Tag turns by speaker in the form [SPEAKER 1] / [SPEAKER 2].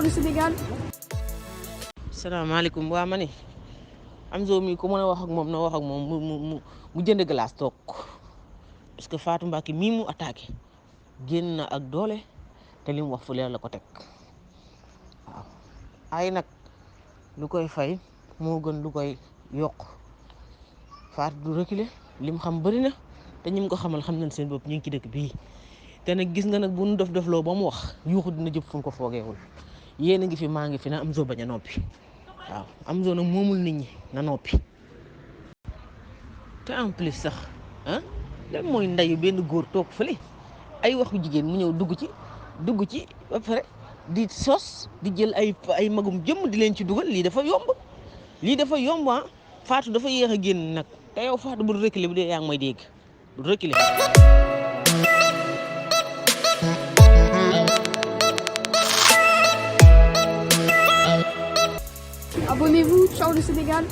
[SPEAKER 1] ciao le Sénégal.
[SPEAKER 2] salaamaaleykum waa ma ni Amzo mi ku mën a wax ak moom na wax ak moom mu jënd glace toog parce que Fatou Mbacké mii mu attaqué génn na ak doole te li mu wax fu leer la ko teg waaw ay nag lu koy fay moo gën lu koy yokk Fatou du reculer lim xam bëri na te ñi mu ko xamal xam nañ seen bopp ñu ngi ci dëkk bii te nag gis nga nag bu nu dof loo ba mu wax yuuxu dina jëp fu mu ko foogeewul yéen a ngi fi maa ngi fi na Amzo bañ a noppi waaw Amzo nag moomul nit ñi na noppi te en plus sax lan mooy ndeyu benn góor toog fële ay waxu jigéen mu ñëw dugg ci ba pare di sos di jël ay magum jëmm di leen ci dugal lii dafa yomb Fatou dafa yéex a génn nag te yow Fatou bu reculer bu dee yaa ngi may dégg bu reculer.
[SPEAKER 1] Abonnez-vous, ciao le Sénégal.